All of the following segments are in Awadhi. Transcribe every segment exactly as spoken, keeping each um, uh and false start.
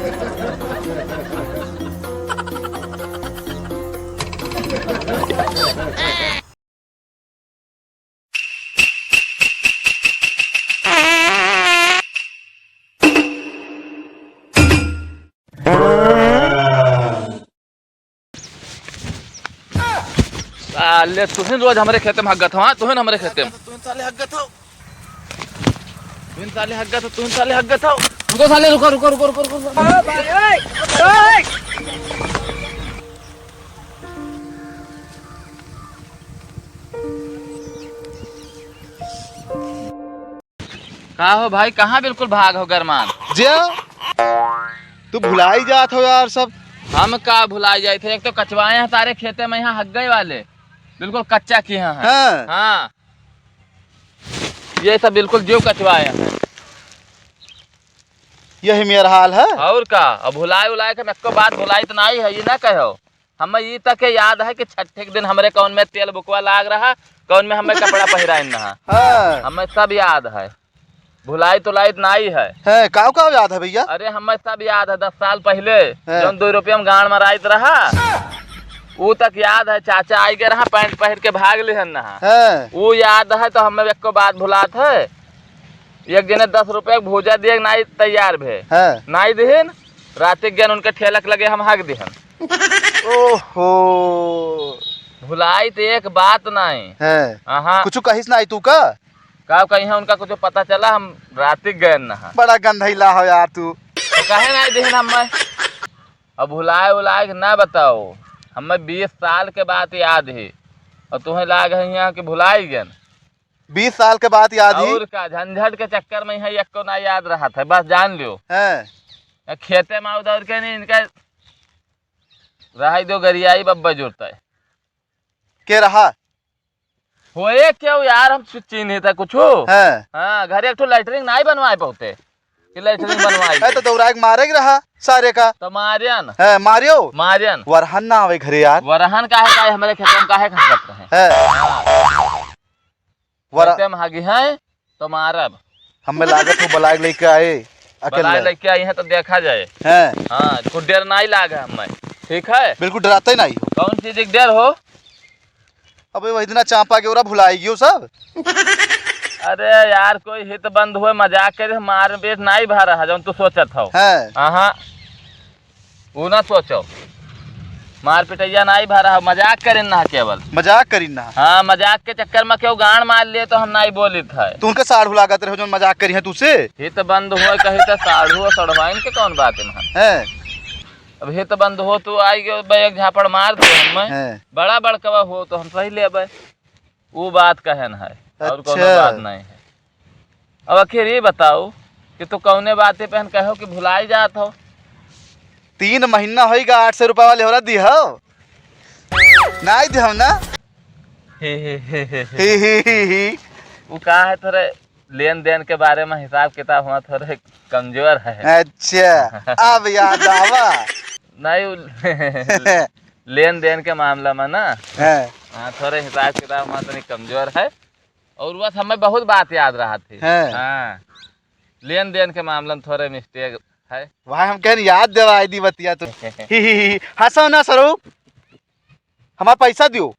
साले, तुहिन रोज हमरे खेते में हगत हो, हाँ? तुहिन हमरे खेते में। तुहिन साले हगत हो। तुहिन साले हगत हो, तुहिन साले हगत हो। रुको साले, रुको, रुको, रुको, रुको, रुको। का हो भाई, कहाँ बिल्कुल भाग हो गरमान? जे, तू भुलाई जात हो यार सब। हम का भुलाई जाइत है, एक तो कचवाए हैं सारे खेते में यहाँ हग्गे वाले, बिल्कुल कच्चा किहे हैं। हाँ। हाँ, ये सब बिल्कुल जीव कचवाए हैं। यही मेरा हाल है। और का, अब भुलाए उलाए के हम एको बात भुलाइत नाहीं है, ये ना कहो। हमें ई तक याद है कि छठे के दिन हमरे कौन में तेल बुकवा लाग रहा, कौन में हमें कपड़ा पहिराइन रहा। हाँ। हमें सब याद है, भुलाइत उलाइत नाहीं है। हैं, काव काव याद है भैया? अरे, हमें सब याद है, दस साल पहिले हाँ। जौन दो रुपया में गांड मराइत रहा, ऊ तक याद है। चाचा आई गए रहा, पैंट पहिर के भाग लिहन रहा। हाँ। ऊ याद है, तो हमें एको बात भुलात है। एक जने दस रुपया के भूजा दिए, नाहीं तैयार भे। हाँ। नाहीं दिहिन, रातिक गन उनके ठेलक लगे हम हग दिहन। ओहो। भुलाइत एक बात नाहीं। हैं। अहाँ। कुछ कहिस नाहीं तू का? का कहिया उनका कुछ पता चला, हम रातिक गए न हा। बड़ा गंधैला हो यार तू। तो काहे नाहीं दिहन हमें? अब भुलाए उलाए के ना बताओ, हमें बीस साल के बात याद ही, और तुहें लाग है यहाँ कि भुलाई गन। बीस साल के बात याद ही? और का, झंझट के चक्कर में यहाँ एको ना याद रहत है, बस जान लियो। हैं। या खेते में उधर के नहीं, इनका रहाई दो गरियाई बब्बा जुड़ता है। के रहा? होए क्यों यार, हम सु-, चिन्हित है कुछ? हैं। हाँ, घर एक ठो लैट्रिन नाहीं बनवाए बहुते, कि लैट्रिन बनवाए। है तो दौड़ाए के मारे के रहा सारे का। तो मारियन। हैं, मारियो? मारियन। वरहन ना आवे घरे यार। वरहन काहे, काहे हमरे खेतों में काहे खसत रहे? हैं। वरा- खेते में हागी हैं, तो मारब। हमें लागत हो बलाय लेके आए, अकेले। बलाय लेके आई हैं, तो देखा जाए। हैं। हाँ, कुछ डर नाहीं लाग है हमें, ठीक है? बिल्कुल डराते नाहीं हो। कौन चीज एक डर हो? अबे वही दिना चांपा के ओरा भुलाई गयो सब। अरे यार, कोई हित बंद हुए, मजाक करे, मार पेट नाहीं भरा है, जौन तू सोचत हो। हैं। हाँ, हाँ। ऊ ना सोचो, मार पिटैया नाहीं भरा, मजाक करिन ना केवल। मजाक करिन ना। हाँ, मजाक के चक्कर में केहू गांड मार लिए तो हम नाहीं बोलित है। तू उनके साढ़ू लागत रहे जौन मजाक करी है तू से। हित बंद हुए कही तो साढ़ू और सढ़वाइन के कौन बात है? हैं। अब हित बंद हो, तू आई गयो बे, एक झापड़ मार दे हमें। हैं। बड़ा बड़कवा हो तो हम सही लेबे। ऊ बात कहन है, और कौनो अच्छा। बात नहीं है। अब आखिर ये बताओ कि तू कौने बाते पे हन कहो कि भुलाई जात हो? तीन महीना होइगा, आठ सौ रुपया वाले हो रहा दी हो, नाहीं दी हम ना। ही, ही, ही, ही, ही। ही, ही, ही, ही। वो का है, थोड़े लेन देन के बारे में हिसाब किताब हुआ थोड़े कमजोर है। अच्छा, अब याद आवा। नहीं, उ-, लेन देन के मामला में ना, हाँ। हाँ, थोड़े हिसाब किताब हुआ तनी कमजोर है। और बस हमें बहुत बात याद रहा थी। हाँ। हाँ, लेन देन के मामला में थोड़े mistake है। भाई, हम कहन याद देवाई दी बतिया तो। ही, ही, ही, ही। हंसो ना सरू, हमार पैसा दियो।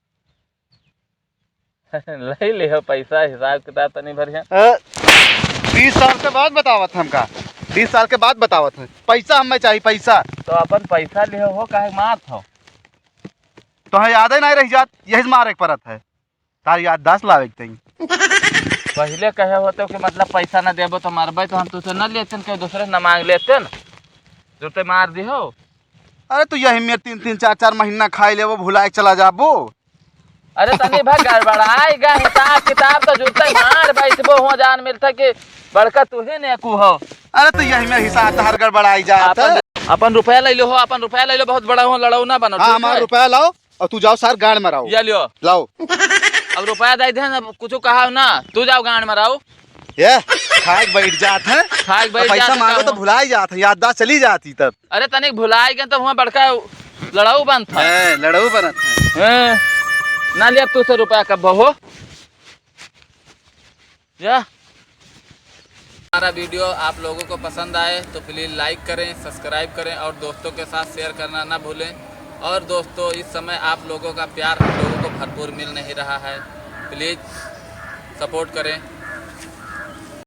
ले लिहो पैसा, हिसाब किताब तनी भरिया। अ, बीस साल के बाद बतावत हमका, बीस साल के बाद बतावत है, पैसा हमें चाहिए, पैसा। तो अपन पैसा लिहो हो, काहे मारत हो? तोहे यादे नाहीं रह जात, यही से मारे के परत है, तार याददाश्त लावे के तई। पहिले कहे होते कि मतलब पैसा न देबो तो मरबे, तो हम तुझसे न लेते, कहीं दूसरे से न मांग लेते, जो ते मार दिहो। अरे, तो यही में तीन तीन चार चार महीना खाई लेबो, भुलाए के चला जाबो। अरे, तनी भर गड़बड़ाई गा, हिसाब किताब तो जुड़ते, मार बैठबो हो, जान मिलता कि बड़का तू ही नेकू हो। अरे, तो यही में हिसाब तहार गड़बड़ाई जात अपन, है। अपन रुपया ले लो हो, अपन रुपया ले लो, बहुत बड़ा हो, लड़ाऊ ना बनो, हाँ, ठीक हमार है? रुपया लाओ और तू जाओ सार गांड मराओ। ये लियो। लाओ। अब रुपया दे दे, अब कुछ कहा ना, तू जाओ गांड मराओ। ये, खाए के बैठ जात है। खाए के बैठ अब पैसा जात है, मांगो तो हो? भुलाई जात है, याददाश्त चली जाती तब। अरे तनिक भुलाई गए तो हुआ बड़का लड़ाऊ बनत है। हैं, लड़ाऊ बनत है। हैं, ना लिया तू से रुपया कब हो? या। हमारा वीडियो आप लोगों को पसंद आए तो प्लीज लाइक करें, सब्सक्राइब करें और दोस्तों के साथ शेयर करना ना भूलें। और दोस्तों, इस समय आप लोगों का प्यार हम लोगों को भरपूर मिल नहीं रहा है, प्लीज सपोर्ट करें।